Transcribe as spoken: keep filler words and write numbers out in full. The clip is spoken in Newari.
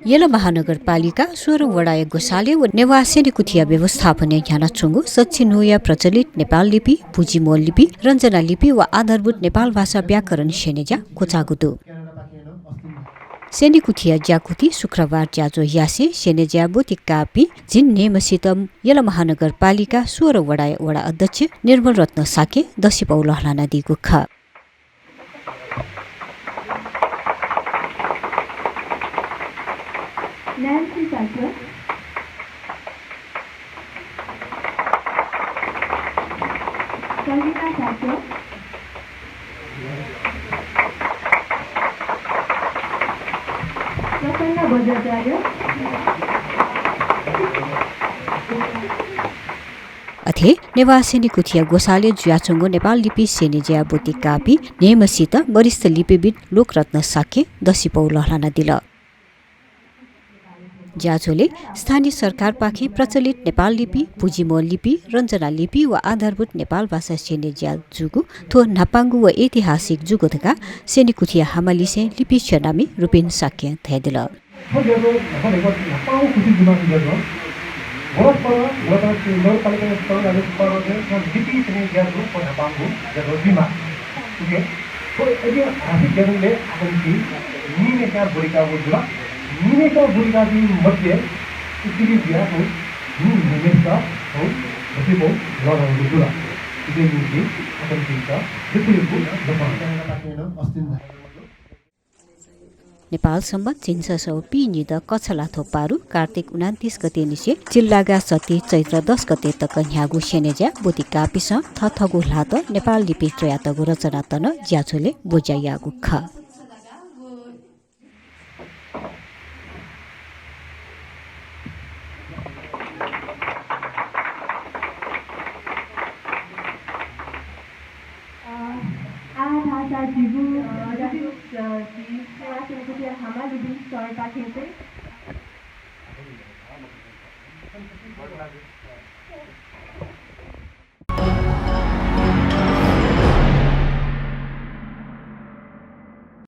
यल महानगरपालिका सोह्र वडाया ग्वसालय् व नेवाः स्यनेकुथिया व्यवस्थापनय् न्ह्यानाच्वंगु सच्छिन्हुया प्रचलित नेपाल लिपि, पुँजिमूल लिपि, रञ्जना लिपि व आधारभूत नेपाल भाषा व्याकरण स्यनेज्या क्वचाःगु दु। स्यनेकुथिया ज्याकुथिं शुक्रबार ज्याझ्वः यासें स्यनेज्या ब्वति काःपिं झिंन्हय्‌म्हसित यल महानगरपालिका सोह्र वडाया वडा अध्यक्ष निर्मल रत्न शाक्यं दसिपौ लःल्हानादीगु खः। न्यान्सी शाक्य, सलिना शाक्य, प्रसन्न बज्राचार्य। अथे नेवाः स्यनेकुथिया ग्वसालय् जुयाच्वंगु नेपाल लिपि स्यनेज्या ब्वति काःपिं न्हय्‌म्हसित वरिष्ठ लिपिविद् लोकरत्न शाक्यं दसिपौ लःल्हानादिल। ज्याझ्वलय् स्थानीय सरकारपाखें प्रचलित नेपाल लिपि, पुँजिमूल लिपि, रञ्जना लिपि व आधारभूत नेपाल भाषा स्यनेज्या जूगु थ्व न्हापांगु व ऐतिहासिक जूगु धकाः स्यनेकुथिया हामालिसें लिपि स्यनामि रुपिन शाक्यं धयादिल। थ्व ज्याझ्वः न्हापा धइगु न्हापांगु खुसी जुइमाःगु ज्याझ्वः। वरपरं वडा नगरपालिकाया स्तरय् थ्व लिपि स्यनेज्या जूगु थ्व न्हापांगु ज्याझ्वः जुइमाः। OK, थ्व ऐतिहासिक ज्याझ्वलय् आकंकी नीम्हस्यां ब्वति काःगु जुल। नीम्हस्यां ब्वति काःपिं मध्ये उत्तेजित जुयाः थ्व नीम्हय्‌म्हसित थ्व दसिपौ लःल्हानादीगु जुल। थुकिया निंतिं आकंकीत यक्व यक्व लसकुस। नेपाल संवत् झिंछसः व पीन्हिदँ कछलाथ्व पारु कार्तिक उनान्तिस गते निसें चिल्लागा सति चैत्र दस गते तक न्ह्याःगु स्यनेज्या ब्वति काःपिन्सं थःथःगु ल्हातं नेपाल लिपिं च्वयातःगु रचनात नं ज्याझ्वलय् ब्वज्या याःगु खः। अ, आः धाःसा झीगु, अ, झी, अ, झी नेवाः स्यनेकुथिया हामा लुबिन सरपाखें चाहिँ।